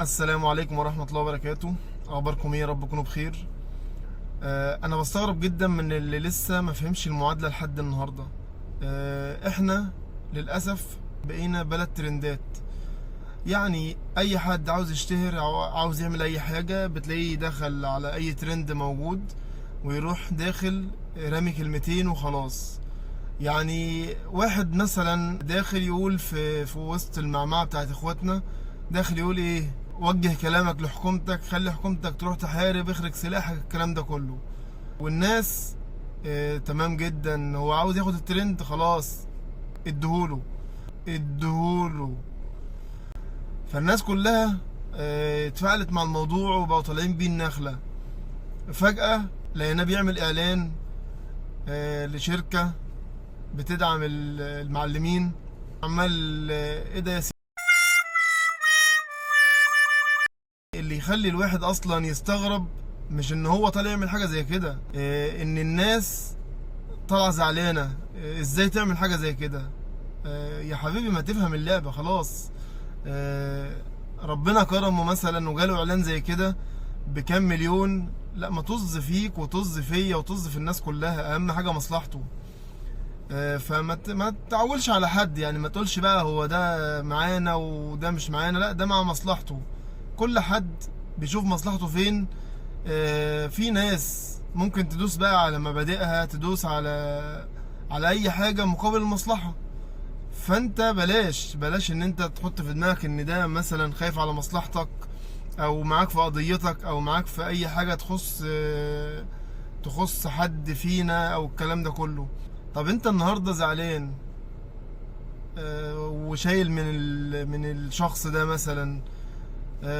السلام عليكم ورحمة الله وبركاته. أخباركم إيه؟ يا رب تكونوا بخير. أنا بستغرب جدا من اللي لسه ما فهمش المعادلة لحد النهاردة. إحنا للأسف بقينا بلد ترندات، يعني أي حد عاوز يشتهر أو عاوز يعمل أي حاجة بتلاقيه دخل على أي ترند موجود ويروح داخل رامي كلمتين وخلاص. يعني واحد مثلا داخل يقول في وسط المعمعة بتاعت اخواتنا، داخل يقول ايه؟ وجه كلامك لحكومتك، خلي حكومتك تروح تحارب، اخرج سلاحك، الكلام ده كله. والناس تمام جدا، هو عاوز ياخد الترند، خلاص اديهوله اديهوله. فالناس كلها اتفاعلت مع الموضوع وبقوا طالعين بيه النخلة. فجأة لقيناه بيعمل اعلان لشركة بتدعم المعلمين، عمال ايه ده يا سيدي؟ اللي يخلي الواحد اصلا يستغرب مش ان هو طالع يعمل حاجة زي كده، ان الناس طالعه زعلانة، ازاي تعمل حاجة زي كده؟ يا حبيبي ما تفهم اللعبة خلاص. ربنا كرمه مثلا وجاله اعلان زي كده بكام مليون، لا ما طز فيك وطز فيا وطز في الناس كلها، اهم حاجة مصلحته. فما ما تعولش على حد، يعني ما تقولش بقى هو ده معانا وده مش معانا، لا ده مع مصلحته. كل حد بيشوف مصلحته فين. في ناس ممكن تدوس بقى على مبادئها، تدوس على اي حاجة مقابل المصلحة. فانت بلاش ان انت تحط في دماغك ان ده مثلا خايف على مصلحتك او معاك في قضيتك او معاك في اي حاجة تخص حد فينا او الكلام ده كله. طب انت النهارده زعلان وشايل من الشخص ده مثلا،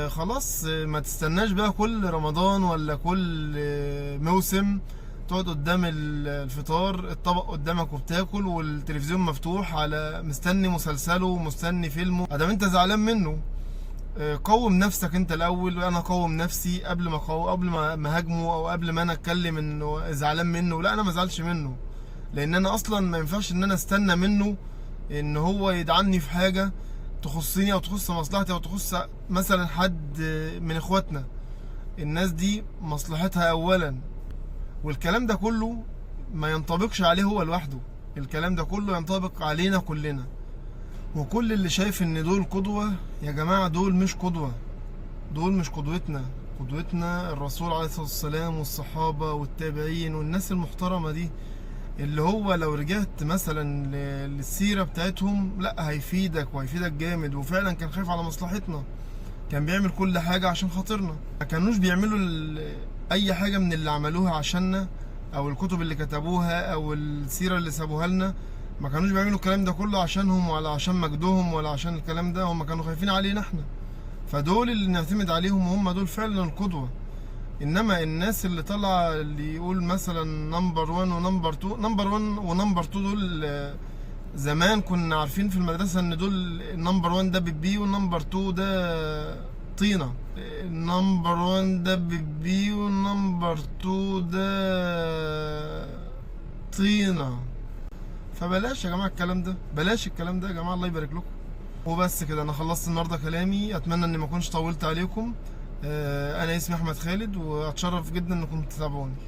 خلاص، ما تستناش بقى كل رمضان ولا كل موسم تقعد قدام الفطار، الطبق قدامك وبتاكل والتلفزيون مفتوح على مستني مسلسله ومستني فيلمه، ادام انت زعلان منه. قوم نفسك انت الاول، وانا اقوم نفسي قبل ما قبل ما هاجمه او قبل ما انا اتكلم انه زعلان منه. لا انا ما ازعلش منه، لان انا اصلا ما ينفعش ان انا استنى منه ان هو يدعمني في حاجة تخصني او تخص مصلحتي او تخص مثلا حد من اخواتنا. الناس دي مصلحتها اولا، والكلام ده كله ما ينطبقش عليه هو لوحده، الكلام ده كله ينطبق علينا كلنا. وكل اللي شايف ان دول قدوة، يا جماعة دول مش قدوة، دول مش قدوتنا. قدوتنا الرسول عليه الصلاة والسلام والصحابة والتابعين والناس المحترمة دي، اللي هو لو رجعت مثلا للسيرة بتاعتهم لا هيفيدك وهيفيدك جامد. وفعلا كان خايف على مصلحتنا، كان بيعمل كل حاجة عشان خاطرنا، ما كانوش بيعملوا أي حاجة من اللي عملوها عشاننا أو الكتب اللي كتبوها أو السيرة اللي سابوها لنا، ما كانوش بيعملوا الكلام ده كله عشانهم ولا عشان مجدهم ولا عشان الكلام ده، هم كانوا خايفين علينا احنا. فدول اللي نعتمد عليهم، وهم دول فعلا القدوة. انما الناس اللي طالعه اللي يقول مثلا number 1 و number 2، number 1 و number 2 دول زمان كنا عارفين في المدرسة ان دول ال number 1 ده بيبي وال number 2 ده طينه، ال number 1 ده بيبي وال number 2 ده طينه. فبلاش يا جماعة الكلام ده، بلاش الكلام ده يا جماعة، الله يبارك لكم. وبس كده انا خلصت النهارده كلامي، اتمنى اني ما اكونش طولت عليكم. انا اسمي احمد خالد، واتشرف جدا انكم تتابعوني.